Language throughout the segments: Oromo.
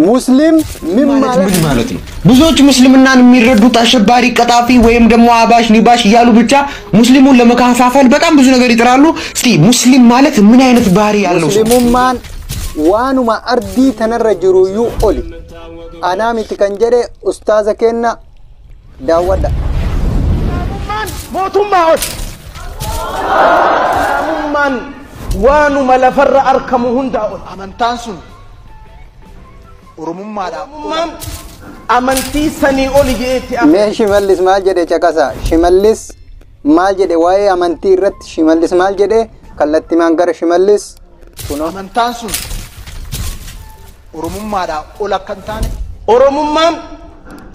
ሙስሊም ምን ማለት ማለት ምን ማለት ነው? ብዙዎች ሙስሊምናን የሚረዱት አሸባሪ፣ ቀጣፊ ወይም ደግሞ አባሽ ኒባሽ እያሉ ብቻ ሙስሊሙን ለመከፋፈል በጣም ብዙ ነገር ይጥራሉ። እስቲ ሙስሊም ማለት ምን አይነት ባህሪ ያለው ሰው? Muslimummaan waanuma ardii tanarra jiruyyuu oli. Anaa miti kan jedhe ustaaza kenna daawwadha. Mootummaa ol. Islaamummaan waanuma lafarra argamu hundaa ol. Amantaan sun Oromummaadhaan Oromummaan amantii sanii oli jeetti. Mee Shimallis maal jedhe caqasa. Shimallis maal jedhe waa'ee amantii irratti? Shimallis maal jedhe? Kallattimaan gara Shimallis kunoo. Amantaan sun Oromummaadhaan ol akka hin taane Oromummaan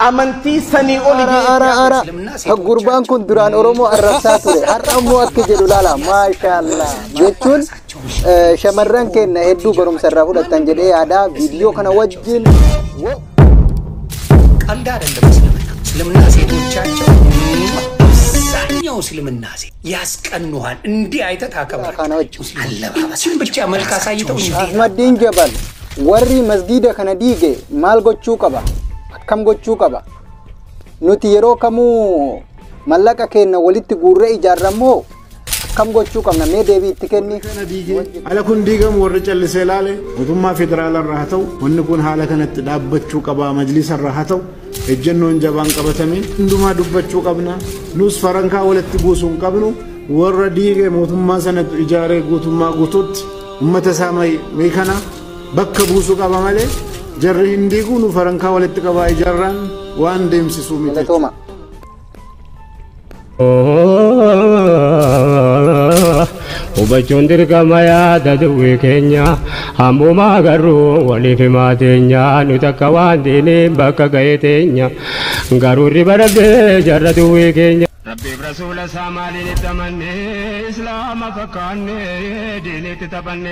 amantii sanii oli Ara ara ara, gurbaan kun duraan Oromoo arrabsaa ture, har'a ammoo akka jedhu laala. Maashaallah jechuun shamarran keenya hedduu barumsa irraa fudhatan jedhee yaada viidiyoo kana wajjin. ቀልድ አይደለም። እስልምና እስልምና ሴቶቻቸው አብዛኛው እስልምና ሴት ያስቀኑሃል። እንዲህ አይተህ ታከብራለህ። Kana wajjin አለባበስን ብቻ መልክ አሳይተው እንዲህ Ahmadiin Jabal, warri masgiida kana diige maal gochuu qaba? Akkam gochuu qaba? Nuti yeroo kamuu mallaqa keenya walitti guurree ijaarrammoo akkam gochuu qabna? Mee deebii itti kenni. Kana diigee ala kun diigamu warri callisee ilaale mootummaa federaalaa irraa haa ta'u, wanni kun haala kanatti dhaabbachuu qaba, majlisa irraa haa ta'u, ejjennoon jabaan qabatame hundumaa dubbachuu qabna. Nus farankaa walitti buusuu hin qabnu. Warra diige mootummaa sanatu ijaaree guutummaa guutuutti ummata isaa mee kana bakka buusuu qaba malee jarri hin diigu, nu farankaa walitti qabaa ijaarraan waan deemsisuu miti. Galatooma. Hubachuun dirqama yaada duwwii keenya hammumaa garuu waliif himaa teenya nu takka waan diiniin bakka ga'e teenya garuu riba dhabdee jarra duwwii keenya. Rabbiif rasuula isaa maaliin itti amanne, islaama fakkaanne diiniitti taphanne,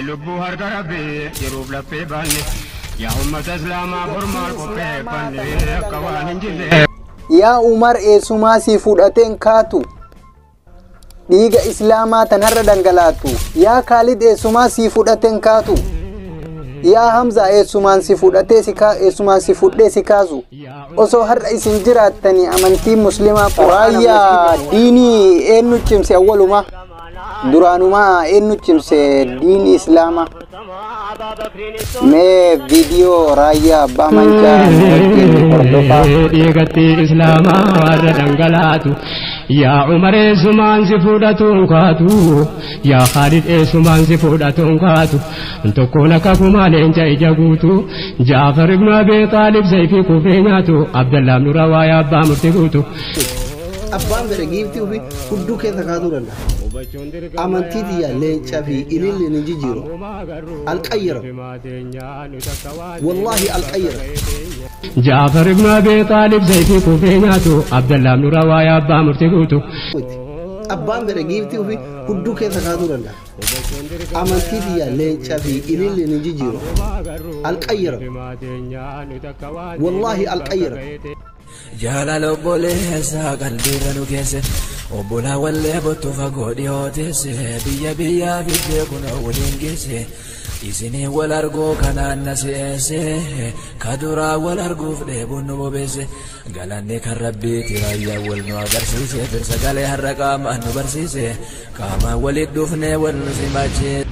lubbuu harka rabbii jiruuf laphee baanne, yaa ummata islaamaa formaal qopheeffanne akka waan hin jirre. Yaa Umar, eessumaa si fudhateen kaatu dhiiga islaamaa tanarra dhangalaatu. Yaa Kaalid, eessumaa si fudhateen kaatu. Yaa Hamza, eessumaan si fudhatee si eessumaan si fudhee si kaasu. Osoo har'a isin jiraattanii amantiin muslimaa raayyaa diinii eenyu cimse? Awwalumaa duraanumaa eenyu cimse diinii islaamaa? Mee viidiyoo raayyaa abbaa mancaa wajjin hordofaa. Dhiigatti islaamaa warra dhangalaatu, yaa Umar eessumaan si fudhatuun kaatu, yaa Khaalid eessumaan si fudhatuun kaatu, tokkoon akka kumaa leenca ija guutu, Jaafar ibnu Abi Xaalib zayfii kufee nyaatu, Abdallah ibnu Rawaa abbaa murtii guutu. Abbaan fedhe giiftii ofii hudduu keessa kaasuu danda'a. Amantii tiyya leencaa fi ililliin hin jijjiiru. Alqayyara. Wallaahi alqayyara. Jaafar ibnu Abi Xaalib zayfii kufee nyaatu, Abdallah ibnu Rawaa abbaa murtii guutu. Abbaan fedhe giiftii ofii hudduu keessa kaasuu danda'a. Amantii tiyya leencaa fi ililliin hin jijjiiru. Alqayyara. Wallaahi alqayyara. Jaalala obboleessaa qalbiirra nu keesse, obbolaa wallee bottu fagoo dhiyoo teesse, biyya biyyaa fiddee kunoo waliin geesse, isinii wal arguu kanaan na si'eesse, ka duraa wal arguuf dheebuun nu bobeesse, galanni kan rabbiiti raayyaa wal nu agarsiise, firsagalee har'a qaamaan nu barsiise, qaamaan walit dhufnee wal nu simachiise.